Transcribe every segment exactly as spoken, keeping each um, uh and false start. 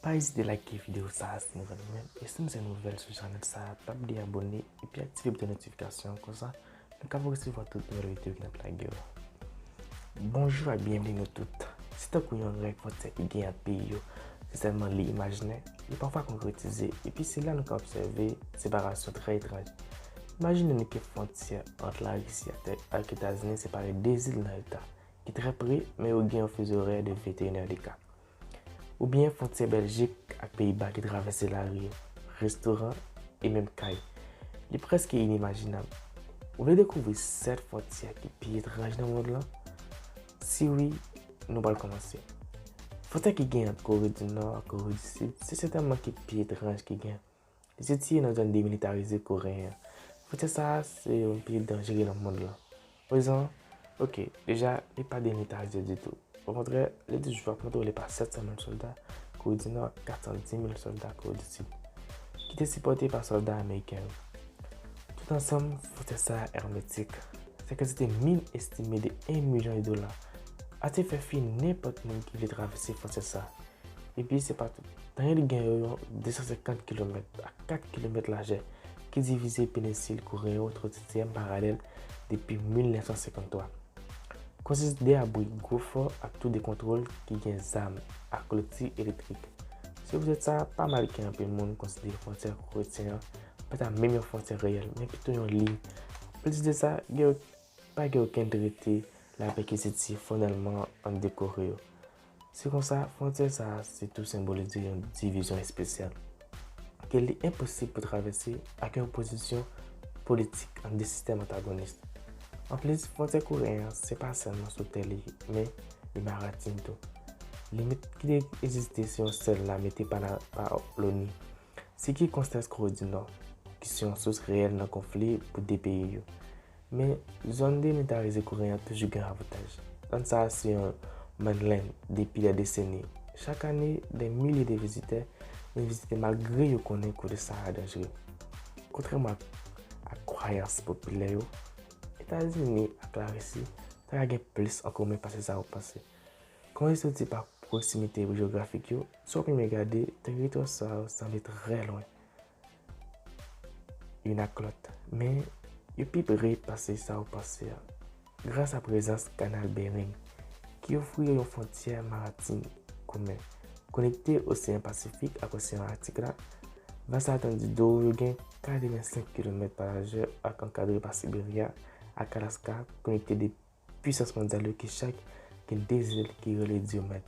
Pa ezite like videyo sa a si nou renmen, e si nou se nouvèl sou chanèl sa a, pa bliye abòne epi aktive bouton notifikasyon an, konsa nou ka resevwa tout nouvèl videyo ki n ap lage yo. Bonjou ak byenveni nou tout. Se tankou yon règ fwontyè ki gen ant peyi yo, se sèlman li imajinè, li pafwa konkretize, epi se la nou ka obsève separasyon trè etranj. Imajine nou ke fwontyè ant Larisi ak, ak Etazini separe de zil nan eta ki trè pre, men yo gen yon fizo orè de venteyen è de ka. Oubyen fwontyè Bèljik ak Peyiba ki travèse lari, restoran e menm kay. Li prèske inimajinab. Ou vle dekouvri sèt fwontyè ki pi etranj nan mond lan? Si wi, nou pral kòmanse. Fwontyè ki gen ant Kore di Nò ak Kore di Sid se sètènman ki pi etranj ki gen. Li sitiye nan zòn demilitarize koreyen an. Fwontyè sa a se youn pi danjere nan mond lan. Rezon? Ok, deja, li pa demilitarize ditou. Okontrè, li toujou ap kontwole pa sèt san mil sòlda Kore di Nò ak kat san dis mil sòlda Kore di Sid, ki te sipòte pa sòlda ameriken yo. Tout ansanm, fwontyè sa a èmetik. Sa kantite min estime de en milyon de dola. Ase fè fi nenpòt moun ki vle travèse fwontyè sa a. Epi se pa tout. Dènye li gen yo yon de san senkant kilomèt a kat kilomèt lajè ki divize penensil koreyen an an twa sizyèm paralèl depi mil nèf san senkant twa. Konsiste de abri, gwo fò ak tou de kontwòl ki gen zam ak kloti elektrik. Se poutèt sa, pa mal ke anpil moun konsidere fwontyè koretyen an pa ta menm yon fwontyè reyèl, men pito yon liy. Anplis de sa, gen, pa gen okenn trete lapè ki sitiye fòmèlman ant de Kore yo. Se konsa, fwontyè sa a se tou senbolize yon divizyon espesyal ke li enposib pou travèse ak yon opozisyon politik ant de sistèm antagonis. Anplis, fwontyè koreyen an se pa sèlman sou tè li ye, men li maritim tou. Limit ki te egziste se yon sèl la mete pa la, pa l'ONU. Siki konstans Kore di Nò, ki se yon sous reyèl nan konfli pou de peyi yo. Men, zòn demilitarize koreyen an toujou gen avantaj. Zòn sa a se yon manland depi dè deseni. Chak ane, dè milye de vizitè vin vizite malgre yo konnen kote sa a danjere. Kontrèman ak, ak kwayans popilè yo, Etazini ak Larisi ta ka gen plis an komen pase sa yo panse. Kon rezilta pa pwoksimite jewografik yo, si w ap byen gade, teritwa sa yo sanble trè lwen youn ak lòt, men yo pi pre pase sa ou panse a, gras a prezans Kanal Bering, ki ofri yo yon fwontyè maritim komen, konekte Oseyan Pasifik ak Oseyan Atik la. Vaz sa a, tande w, yo gen katrevensenk kilomèt pa lajè ak ankadre pa Siberia ak Alaska, konekte de pwisans mondyal yo ki chak gen de zil ki rele Dyomèd,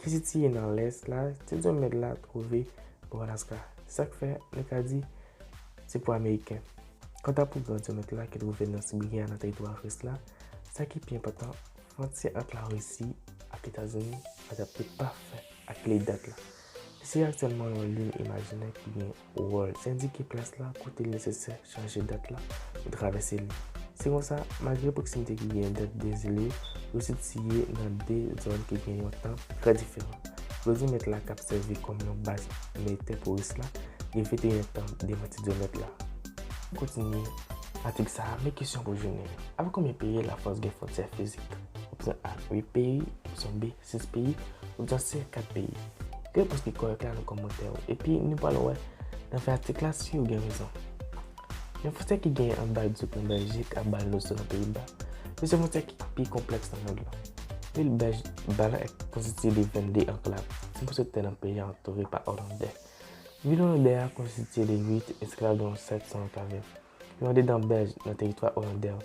ki sitiye nan lès la. Se Dyomèd la twouve bò Alaska. Se sa k fè nou ka di se pou Ameriken. Kanta pou Gran Dyomèd la ki twouve nan Siberia, nan teritwa ris la, sa ki pi enpòtan, fwontyè ant Larisi ak Etazini adapte pafè ak li dat la. Li se aktyèlman yon liy imajinè ki gen wòl, se endike plas la kote l nesesè chanje dat la pou travèse li. Se konsa, malgre pwoksimite ki gen ant de zil yo, yo sitiye nan de zòn ki gen yon tan trè diferan. Gran Dyomèd la k ap sèvi kòm yon baz militè pou ris la, gen venteyen tan devan ti Dyomèd la. Kontinye atik sa a, men kesyon pou jounen an. Avèk konbyen peyi Lafrans gen fwontyè fizik? Opsyon A, uit peyi. Opsyon B, sis peyi. Opsyon C, kat peyi. Ki repons ki kòrèk la nan kòmantè yo. Epi, nou pral wè nan fen atik la si yo gen rezon. Yon fwontyè ki genyen anba Duk nan Bèljik ak Balenciaga nan Peyiba, men se fwontyè ki pi konplèks nan mond lan. Vil Bèlj, Balenciaga konstitiye de vennde anklav, senk pou san tè nan peyi a antoure pa Olandè. Vil Olandè a konstitiye de uit esklav, dont sèt sou anklave yo andedan Bèlj nan teritwa olandè.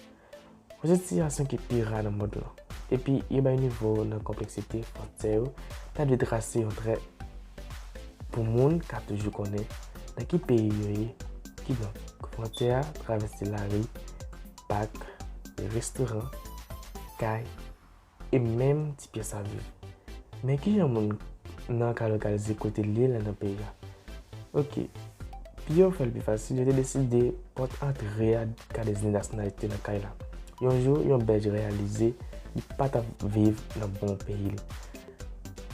Yon sitiyasyon ki pi ra nan mond lan. Epi, yo bay nivo nan konpleksite fwontyè yo, ta dwe trase yon trè pou moun ka toujou konnen nan ki peyi yo ye. Kidonk, fwontyè a travèse lari, pak, restoran, kay, e menm ti pyès a viv. Men kijan moun nan ka lokalize kote l ye la nan peyi a? Ok. Pou yo fè l pi fasil, yo te deside pòt antre a ka deziyen nasyonalite nan kay la. Yon jou, yon Bèlj reyalize li pa t ap viv nan bon peyi li.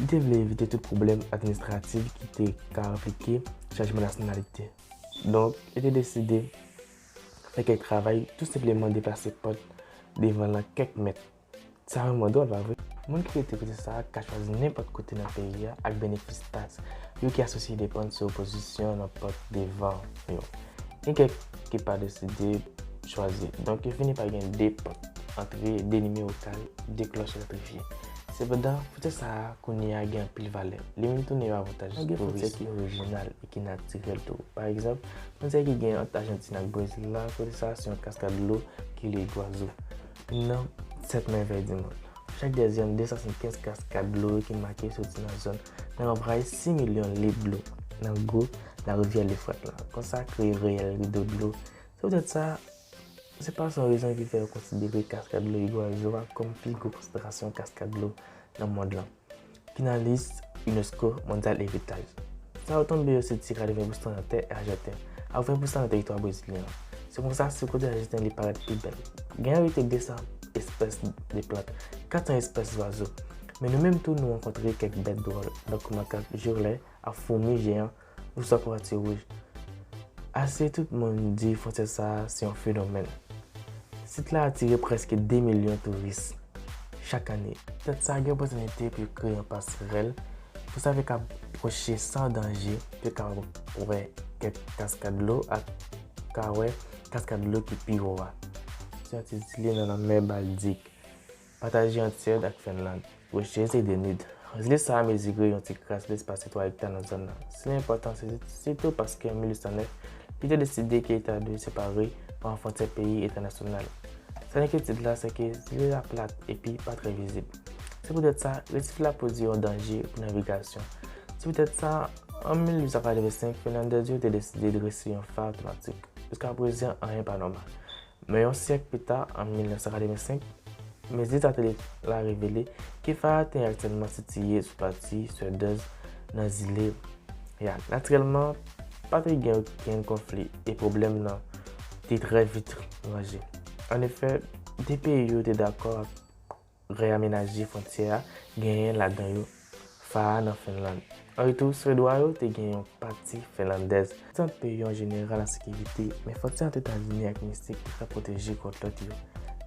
Li te vle evite tout pwoblèm administratif ki te ka enplike chanjman nasyonalite. Donk, li te deside fè kèk travay, tou senpleman deplase pòt devan lan kèk mèt. Sa vrèman dwòl, pa vre? Moun ki rete kote sa a ka chwazi nenpòt kote nan peyi a ak benefis taks yo ki asosye depann sou pozisyon nan pòt devan yo. Gen kèk ki pa deside chwazi, donk yo fini pa gen de pòt antre, de nimewo kay, de klòch elektrifye. Sepandan, fwontyè sa a kounye a gen anpil valè. Li menm tounen yon avantaj touris. Gen fwontyè ki orijinal e ki natirèl tou. Pa egzanp, fwontyè ki gen ant Ajantin ak Brezil la, kote sa a se yon kaskad dlo ki rele Iguazu, youn nan sèt mèvèy di mond. Chak dezyèm de san swasannkenz kaskad dlo ki make soti nan zòn nan anvayi sis milyon lit dlo nan gwo larivyè Lefrat la. Konsa kreye riyèl rido dlo. Se poutèt sa, se pa san rezon ki fè yo konsidere kaskad dlo Iguazu a kòm pi gwo konsantrasyon kaskad dlo nan mond lan, ki nan lis UNESCO Mondyal Eritaj. Sa yo tonbe yo se ti katreven pousan nan tè Ajanten ak ven pousan nan tèritwa brezilyen an. Se konsa, sou kote Ajanten li parèt pi bèl. Gen anrete de san espès de plant, kat san espès zwazo. Men nou menm tou, nou rankontre kèk bèt dwòl, tankou makak, jirlè, ak foumi jeyan, oswa kowati wouj. Ase tout moun di fwontyè sa a se yon fenomèn. Sit la atire prèske de milyon touris chak ane. Poutèt sa, gen opòtinite pou yo kreye yon pasarèl pou sa yo ka pwoche san danje, pou yo ka wè kèk kaskad dlo ak ka wè kaskad dlo ki pi wo a. Se yon ti zile nan lanmè Baltik, pataje antyè ak Fenlann. Rochers et Denides. Zile sa a mezire yon ti kras lespas de twa ekta nan zòn nan. Sila enpòtan, se sitou paske an mil uit san nèf, li te deside ke Eta de separe pa yon fwontyè peyi entènasyonal. Sèl enkyetid la, se ke zile a plat epi pa trè vizib. Se poutèt sa, resif la poze yon danje pou navigasyon. Se poutèt sa, an mil uit san katrevensenk, Fenlandèz yo te deside drese yon fa otomatik. Jiska prezan, anyen pa nòmal. Men yon syèk pita, an mil nèf san katrevensenk, mezi satelit la revele ke fa a te aktyèlman sitiye sou pati swedèz nan zile a. Natirèlman, pa te gen okenn konfli e pwoblèm nan te trè vit ranje. Annefè, de peyi yo te dakò ak reyamenaje fwontyè a, genyen ladan yo fa a nan Fenlann. An retou, Swedwa yo te gen yon pati Fenlandèz. Ant peyi yo an jeneral an sekirite, men fwontyè ant Etazini ak Meksik te trè pwoteje kont lòt yo.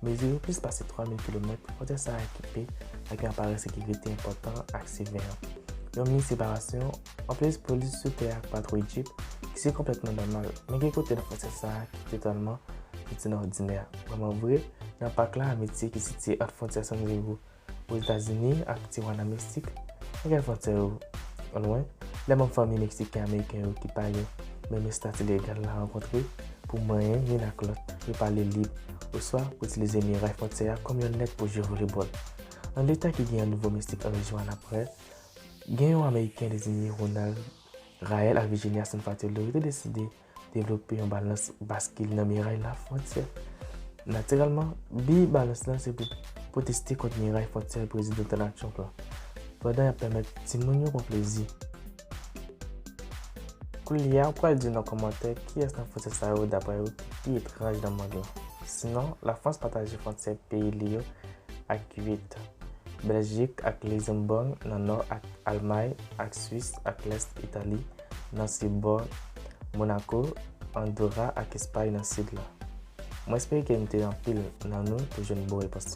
Mezire plis pase twa mil kilomèt, fwontyè sa a ekipe ak yon aparèy sekirite enpòtan ak siveyan. Yon mini separasyon, anplis polis sou tè ak patwouy djip, ki se konplètman nòmal, men gen kote nan fwontyè sa a ki totalman piti nan òdinè. Vrèman vre, nan pak la, amitye ki sitiye ant fwontyè San Diego Ozetazini ak Tijuana, Meksik, nan kèk fwontyè yo lwen, lè manm fanmi meksiken-ameriken yo ki pa gen menm estati legal la rankontre pou manyen youn ak lòt, repale lib, oswa pou itilize miray fwontyè a kòm yon nèt pou jwe volebòl. Nan leta ki gen yon nouvo mistik an rejyon an apre, gen yon Ameriken deziye Ronald Rael ak Virginia Sanfatello, yo te deside devlope yon balans baskil nan miray lafwontyè. Natirèlman, bi balans lan se pou pwoteste kont miray fwontyè Prezidan Donald Trump lan, pandan y ap pèmèt timoun yo pran plezi. Koulye a, ou pral di nan kòmantè kiyès nan fwontyè sa yo, dapre ou, ki pi etranj nan mond lan. Sinon, Lafrans pataje fwontyè peyi li yo ak uit, Bèljik ak Lizambòg nan nò, ak Almay ak Swis ak lès, Itali nan sid bò, Monako, Andora ak Espay nan sid la. Mwen espere ke nou te anpil nan nou pou jwenn bon repons lan.